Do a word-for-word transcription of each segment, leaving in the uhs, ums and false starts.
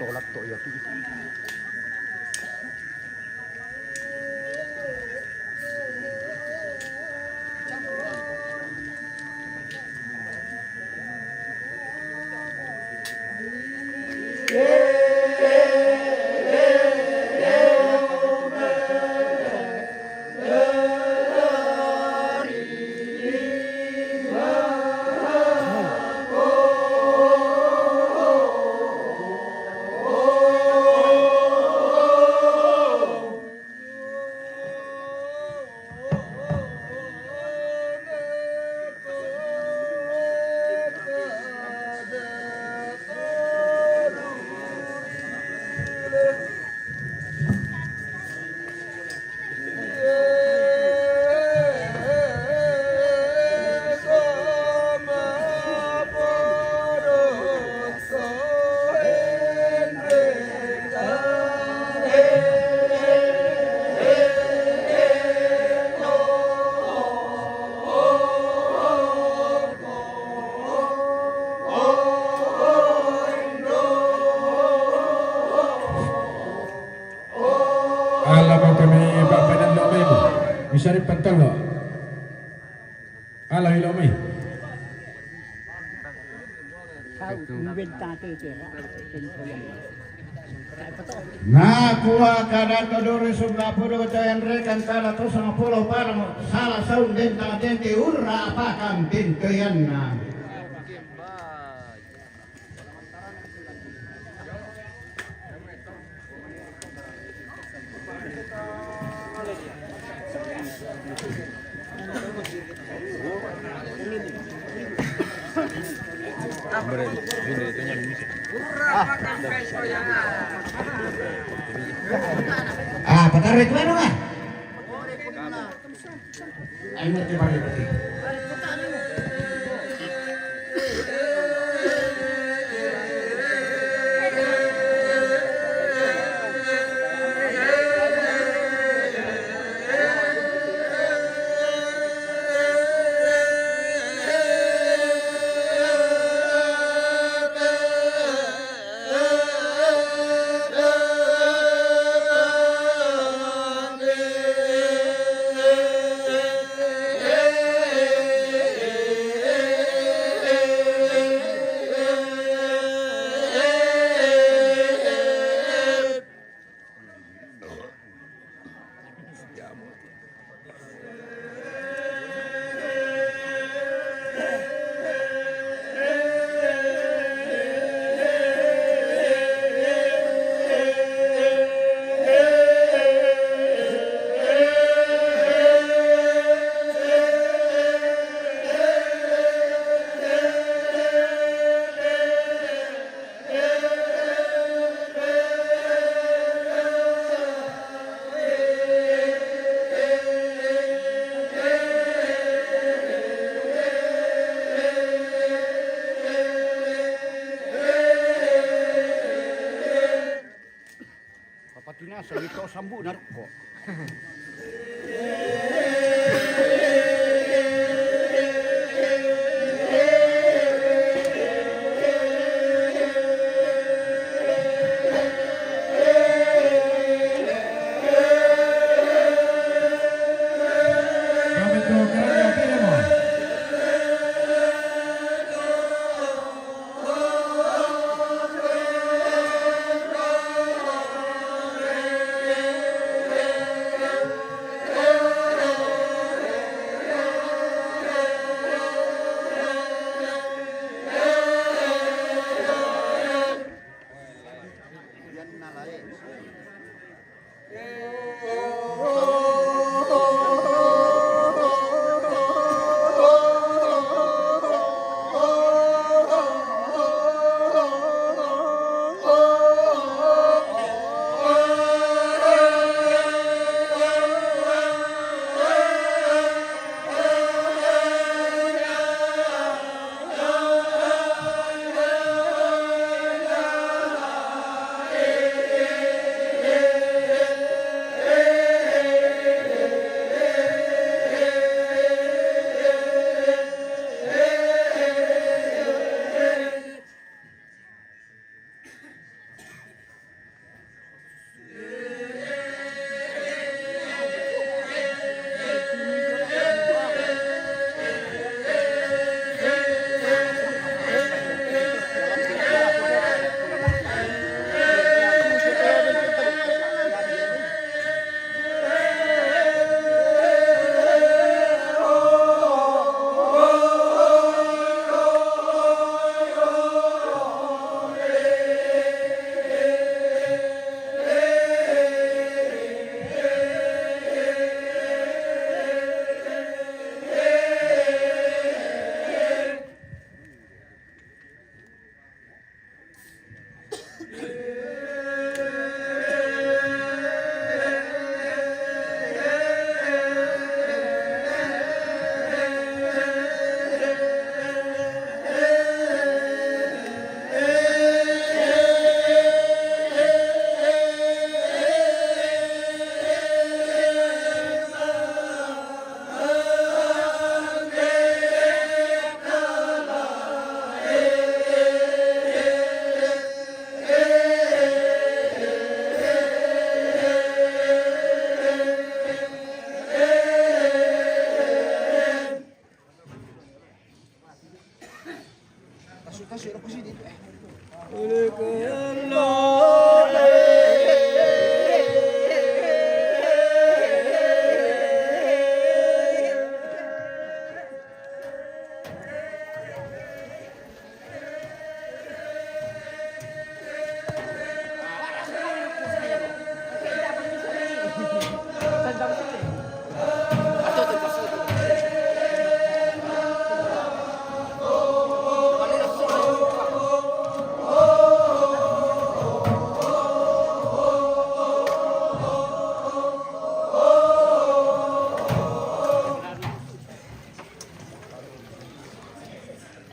Tolak to ya ti. Ala mo kami papanan lo may mo. Isarip pantalo. Ala ilo may. Nakuha ka na to duri sub na pulo ka yan rekan ka na to sa mga pulo para mo sala sa unden ta dente ura apakan tintuyan na. Ah, patarik na naman. Ay, na, di ba, di ba, di ba? Papatinasa, ito sambu na ko.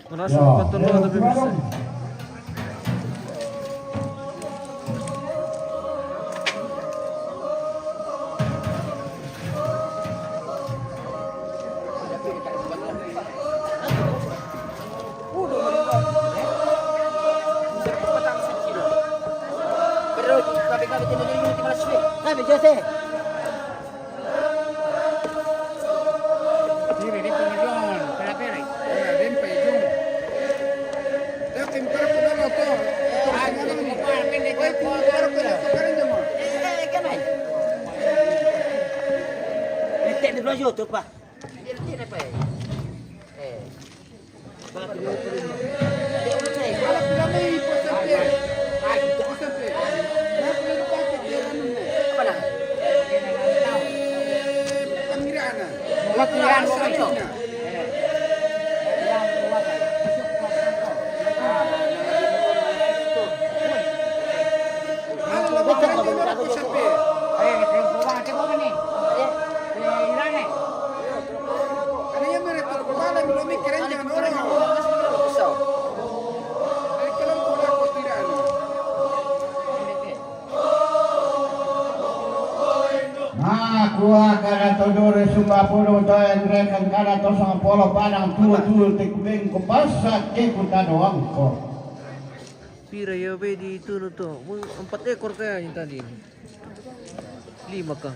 Manasa, ya, patolo, ya, tapi bisa. Pero, sabi ka, bitin na din yung timalas, eh. Sabi, Jose. Pira, dei pa jun, pera, pera. Pera, dei pa jun. Dei pa jun, pera, pera, no, to. Ah, no, no, no, no, no, no, no, no, no, no, no. Eh, eh, eh, qué más? Este, de rollo, topa. Tiene, tiene, pues. Eh. Na kua kana todore sumba pulu to, Andre, kan kana to sanga polo padang tua tua te kubeng ko pasa ke kuta doang ko. Pira ya be di tunu to? Empat ekor kayaknya tadi. Lima kah?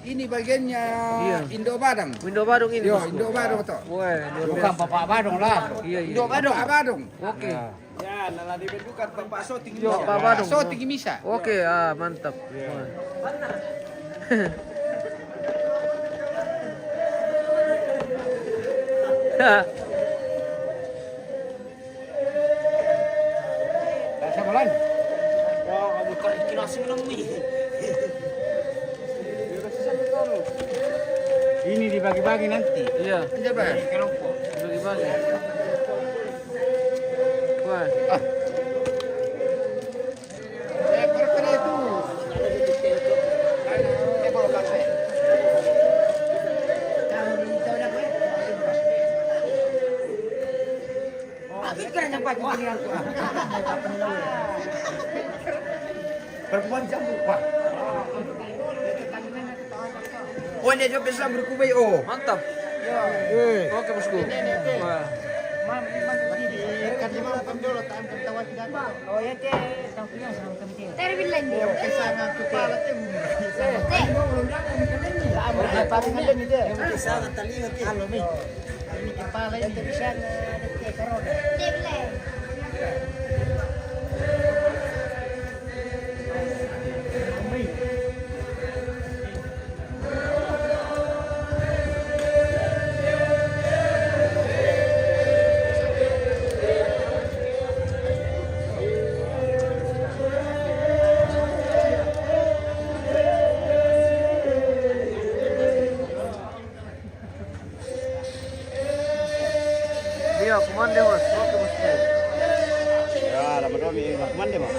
Ini bagiannya, iya, Indo Badung. Indo Badung ini, yo, Bosku. Indo Badung to. Wah, luar biasa. Bukan Bapak Badung lah. Iya, iya. Indo Badung. Bapak Badung. Oke. Ya. Ya, nala di bukan Bapak Soting. Yo, Bapak Badung. Soting misa. Oke, ah, mantap. Iya. Wah. Rasa bulan. Wah, kamu tak ikhlas minum ni. Ini dibagi-bagi nanti. Iya. Iya, Pak. Dibagi-bagi. Wah. Ah. Perempuan jambu, Pak. Oh, ini juga bisa berkubai, oh. Mantap. Eh. Oke, Bosku. Wah. Mam, mam, di, di, kan di mam, kan dulu, tam, kan tawa tidak. Oh, ya, teh, tam punya sama kami, teh. Teh, bilang dia. Oh, kesana kepala, teh. Eh. Teh. Sama, sama, sama, sama, sama, sama. Yang kesana tali, teh. Halo, mi. Ini kepala ini. Yang kesana, teh, corona. Teh, bilang. Iya, kumande, Mas. Oke, Mas. Ya, lama dua mi, kumande, Mas.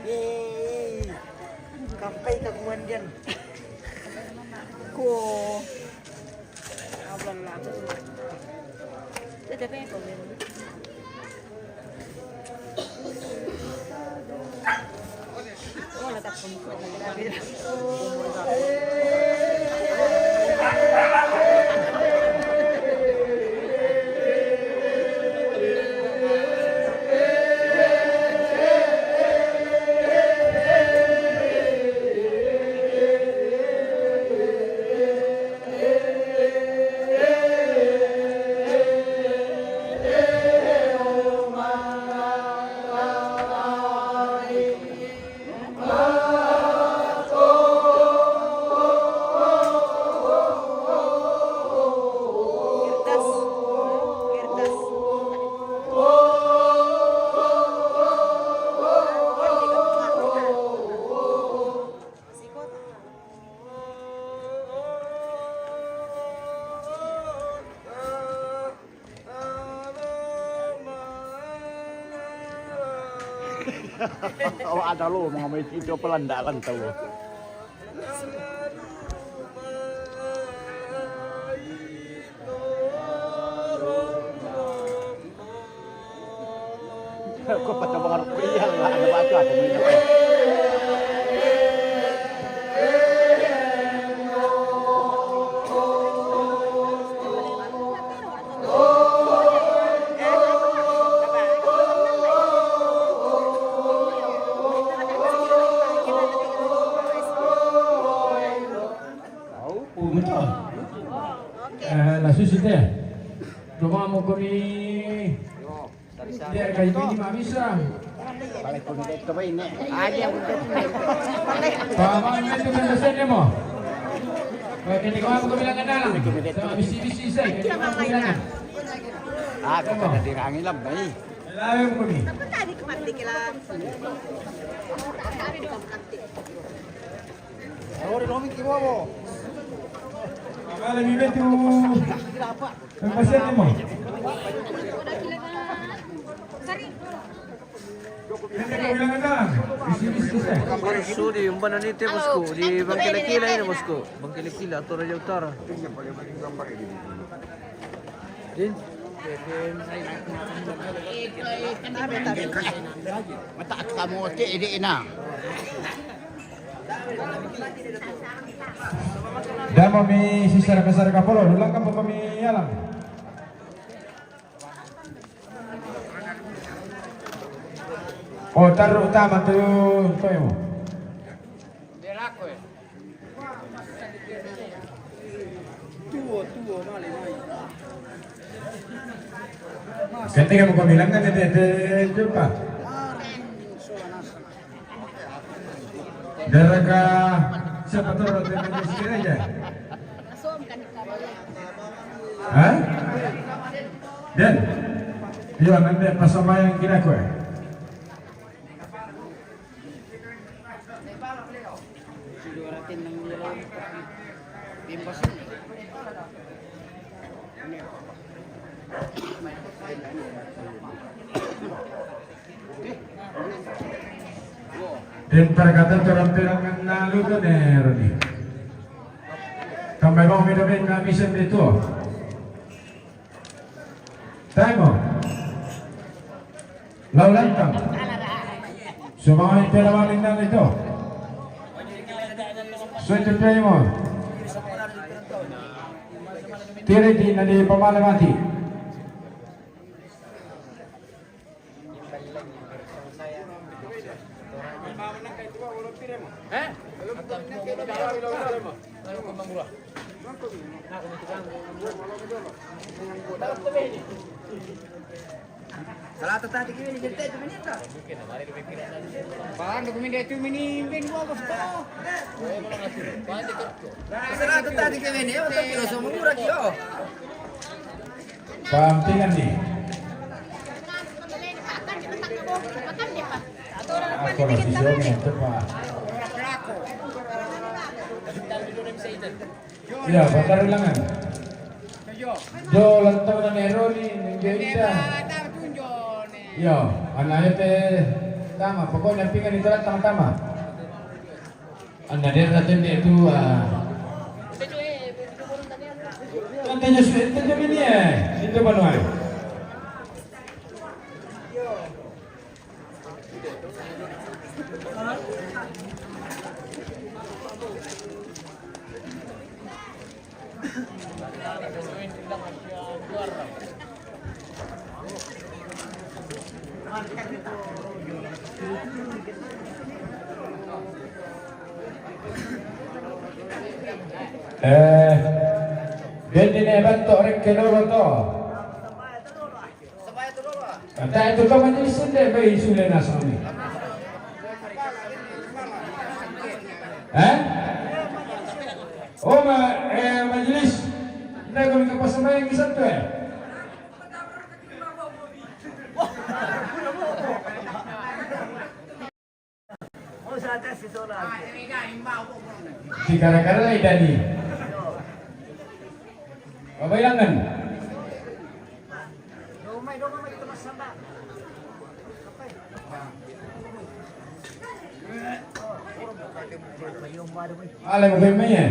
Yeay. Kampai ka kumandian. Ko. Abang lah. Dia tapi kau. Awak ada lo mengamai itu pelan dalan tahu. Ko pata bangar ko iya la ada batu apa main apa. Au, betul. Eh, la susite. Domamo komi. Dia kaji bini ma bisa. Balik pun detto ba ini. Aja pun detto. Pamang itu kan dosen demo. Oke, di kawan ko bilang kenal. Sama bisi-bisi saya. Aku kada dirangi lah, bai. Lalu komi. Apa tadi kemarin dikira? Ahora lo mismo. Vale, mi Beto. Empecemos. Sudi, un bananite, bosku. Di Bangkilakila ini, bosku. Bangkilakila, Toraja Utara. Din. Mata kamu te ide ina. Damo mi sisar besar kapolo, dulang kapo kami yalang. Oh, taruh utama tu, tu mo. Ketika mau bilang kan, dia, dia, dia, dia, apa? Daraga siapa tuh, roti manis gereja? Hah? Dan, iya, nanti pas sama yang kira kue. Pintar kata orang pirang nalu tu ne, Rodi. Kambai bang mi domin kami sendiri tu. Taimo. Lau lantang. Sumawai pela maling nan itu. Suatu taimo. Tiri di nadi pamale mati. Salatu tadi kini gente itu minta. Bang, dokumen dia itu mini ben gua bos to. Salatu tadi kini, oh, tapi lo semua murah kio. Pampingan ni. Ako na si Johnny, ito pa. Ya, patarilangan. Jo, lantang na ni Roni, ni Joita. Ya, anak ete tama, pokoknya pingan itu lantang tama. Anda dia datang dia tu, ah. Kan tanya sudah, tanya bini, eh. Itu Banu, eh. Eh, bende ne bantu orang ke loro to. Kata itu kau majelis sende bai sule nasami. Eh? Oh, ma, eh, majelis. Nda kami kapas sembahyang di Sabtu, eh? Di gara-gara lai dadi. Babayangan. Ale mo kay maya.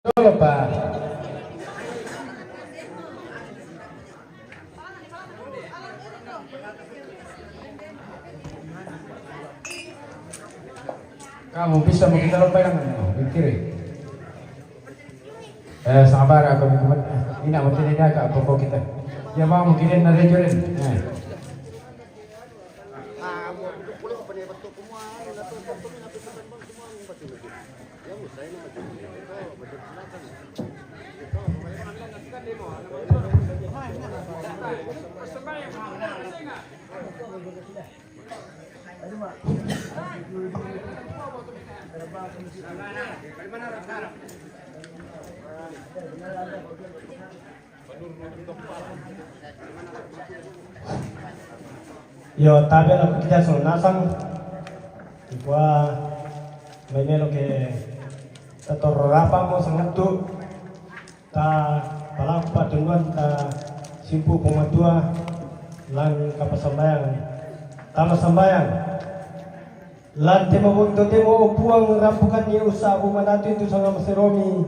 Tolo pa. Kamu bisa mo kita lupa yang, oh, kiri. Eh, sabar aku, ina mo tini ka poko kita. Ya mau mo kiri na rejoren. Eh. Yo, tabe la kukita so nasang. Ikua mai melo ke tatororapa mo sangattu. Ta palaku patunduan ta simpu pamatua lan kapasambayang. Tama sambayang. Lan te mabongi totemo, o Puang, rampukanni usahamu manatu tu sangamaseromi.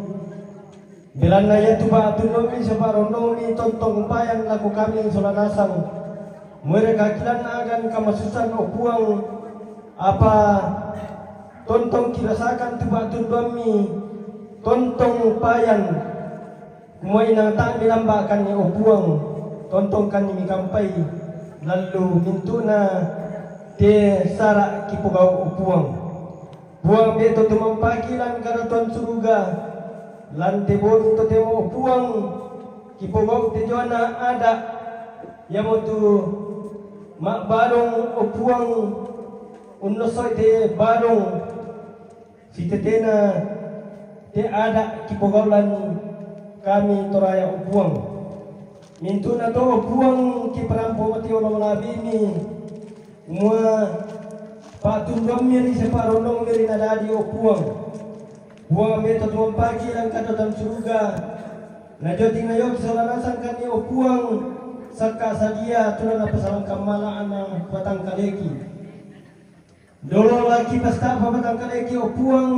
Belanna iatu pa'tunduammi sipa'rondongmi tontong payan lako kami sola nasang. Muai raka kilanna aga kamasusan, o Puang, apa tontong kirasakan tu pa'tunduammi tontong payan. Kumua inang ta'mi lamba'kanni, o Puang, tontongkanni mikampai, lallu mintu'na te sara' kipogau', o Puang. Puang, ambe' to tumampaki lan Karatuan Suruga, lan te bongi totemo, o Puang, kipogau' te joana ada', iamotu ma'barung, o Puang, unnossoi te barung. Sitetena te ada' kipogau' lan kami Toraya, o Puang. Mintu'na to, o Puang, kiparampo mati olo mala'bi'mi, mua pa'tunduammi ri sipa'rondongmi ri nadadi, o Puang. Puang, ambe' to tumampaki lan Karatuan Suruga, najoting nayoki sola nasangkanni, o Puang, sakka' sadia tu nanapasalangkan mala'na batangkaleki. Dolo la kipasta'pa batangkaleki, o Puang,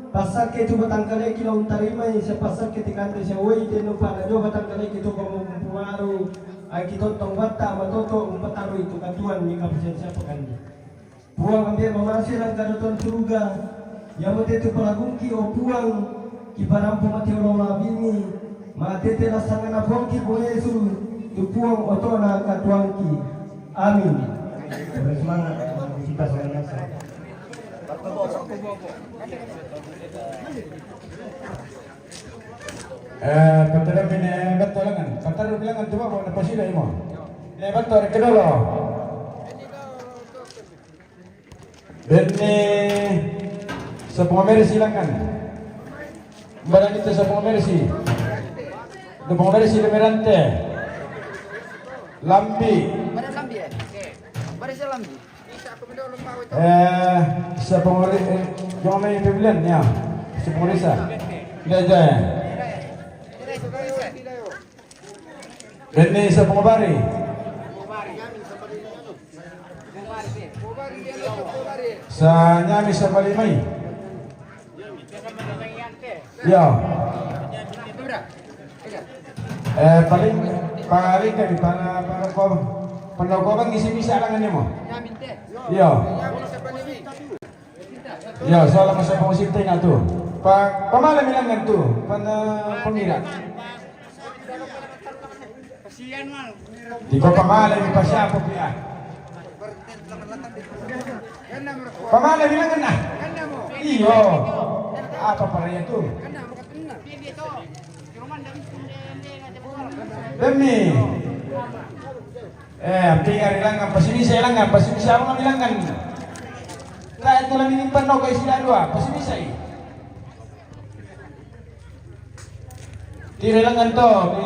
passakke tu batangkaleki la untarimai, sia passakke te kande sia uai, tennu pa'rajo batangkaleki tu pamompu baru, angki tontong batta matoto' umpatarui tu katuoan, mika pasiapa-siapakanni. Puang, ambe' mamase lan Karatuan Suruga, iamote tu palagungki, o Puang, kiparampo mati olo mala'bi'mi, matete lan sanganna Puangki Puang Yesu, tu Puang oto'na katuoangki. Amin. Semangat, kita sama-sama. Eh, pataru mine batto langan. Pataru bilangan tu babo na pasila imo. Ne batto rek dolo. Benni Sapong Mersi langan. Barang itu Sapong Mersi. Sapong Mersi Demerante. Lambi. Pada Lambi, eh? Pada Lambi. Eh, Sapong Ri-, eh, Jomai Pavilion, ya. Sapong Risa. Dia aja, ya. Benni Sapong Bari. Sanyami Sapalimai. Iya. Eh, paling, paling kami pana, pana ko, pana ko bang isi bisa langan ni mo. Iya. Iya, sola masa pengusip tengah tu. Pa, pamale mi langan tu, pana pengira. Di ko pamale mi pasiapa pia. Pamale mi langan na. Iyo. Apa para itu? Demi. Eh, amping ari langan, pasimisa langan, pasimisa apa kami langan. Lah, itu lagi nyimpan no, guys, sila dua, pasimisa i. Tira langan to, di.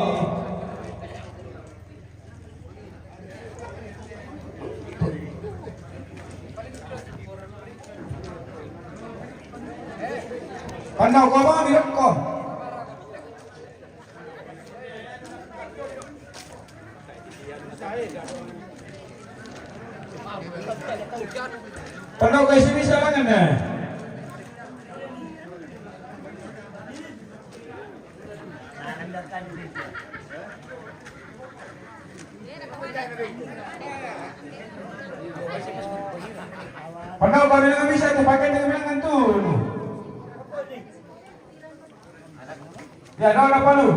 Panau ko ba, bilang ko. Panau ko isi bisa langan, eh. Panau ko bilang bisa tu, pakai dengan bilangan tu. Ya, no, no, palu.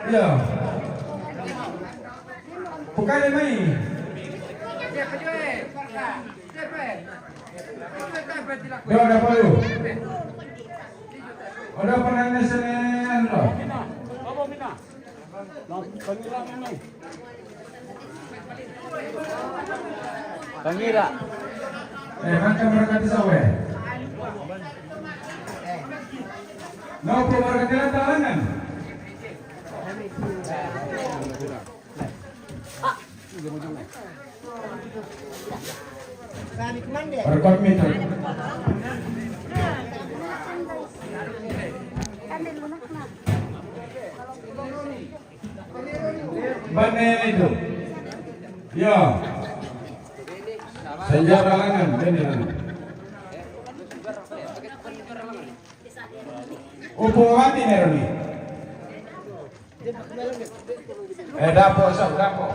Ya. Bukan ini. Ya, no, palu. Ada pernah nesen, no. Pangira. Pangira. Eh, macam berkati sawe. Nopo berkati talangan. Berkon mi tu. Bane itu. Ya. Senjata langan, bane langan. Upo mati meroni. Eh, dapo, sok, dapo.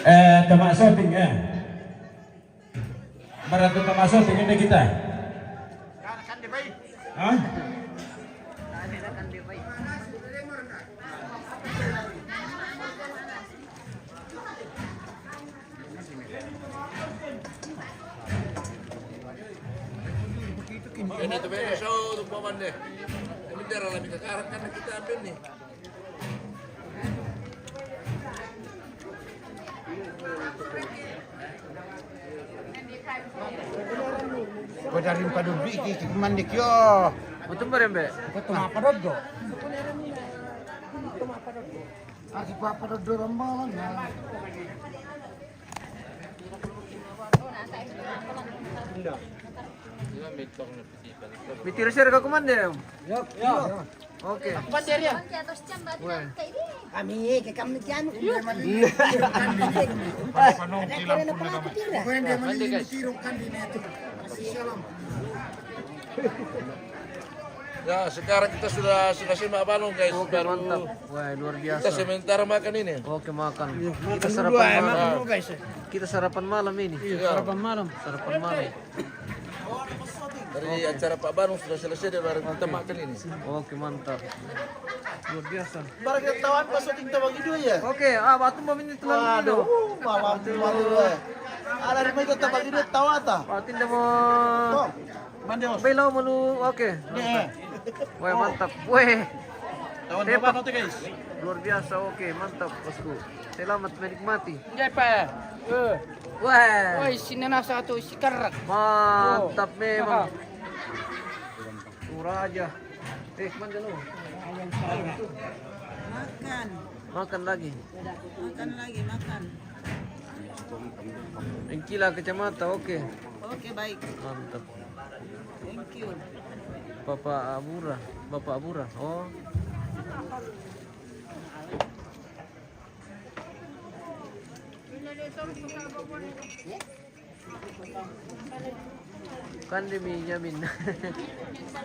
Eh, tama shooting, eh. Para tu tama shooting ini kita. Hah? Ini tu bebe show tu paman deh. Ini darah lebih kekarak kan kita ambil nih. Ko dari padubiki ki mandek yo. Betul, Mbak Rembe? Betul apa doddo? Aku apa doddo rambalan ya. Mitir sir ka kumande. Yo, yo. Oke. Oke, atau jam berarti kan kayak ini. Kami ke kami kian. Iya. Ada keren apa lagi tidak? Bukan dia mandi ini tirung kan di netu. Masih salam. Ya, sekarang kita sudah sudah simak balong guys. Oke, baru mantap. Wah, luar biasa. Kita sementara makan ini. Oke, makan. Kita sarapan malam. Dulu guys. Kita sarapan malam ini. Iya, sarapan malam. Sarapan malam. Dari acara Pak Barung sudah selesai, dia baru kita makan ini. Oke, mantap. Luar biasa. Barang kita tawan pas syuting kita bagi dua ya. Oke, ah, batu mau minta telan dulu. Waduh, malam itu. Ada rumah kita bagi dua tawata. Patin dah mau. Bang Deos. Belo malu, oke. Nih. Weh, mantap. Weh. Tawan Tepak. Tawan guys. Luar biasa, oke, mantap, bosku. Selamat menikmati. Enggak, Pak. Eh. Wah. Woi, sini nasa tu si kerak. Mantap memang. Aha. Kuraja. Eh, mana lu? Makan. Makan lagi. Makan lagi, makan. Engkila kacamata, oke. Oke, baik. Mantap. Thank you. Bapak Abura, Bapak Abura. Oh. Kan demi nyamin.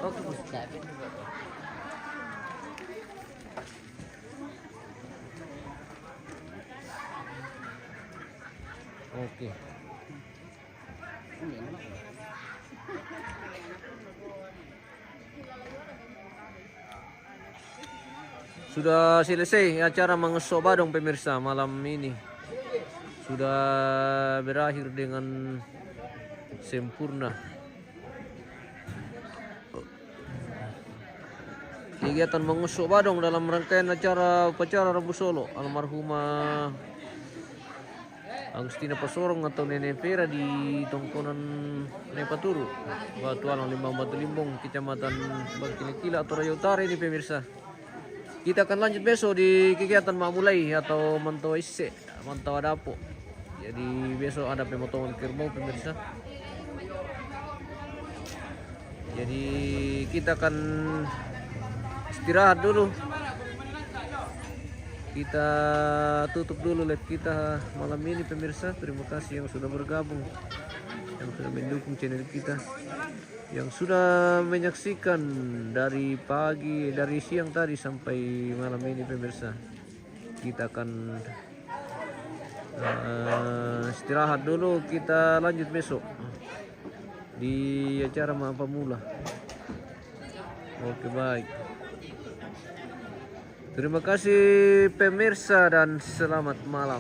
Oke, Bos. Oke. Sudah selesai acara mangosso badong, pemirsa, malam ini. Sudah berakhir dengan sempurna. Kegiatan mangosso badong dalam rangkaian acara upacara Rabu Solo almarhumah Agustina Pasorong atau Nene Vera di Tongkonan Nepaturu, Batu Alang, Limbang Batu Limbong, Kecamatan Bangkilakila atau Raja Utara ini, pemirsa. Kita akan lanjut besok di kegiatan mamulai atau mantau isse, mantau adapo. Jadi besok ada pemotongan kerbau, pemirsa. Jadi kita akan istirahat dulu. Kita tutup dulu live kita malam ini, pemirsa. Terima kasih yang sudah bergabung, yang sudah mendukung channel kita, yang sudah menyaksikan dari pagi, dari siang tadi sampai malam ini, pemirsa. Kita akan eh, istirahat dulu, kita lanjut besok di acara Maha Pemula. Oke, baik. Terima kasih pemirsa dan selamat malam.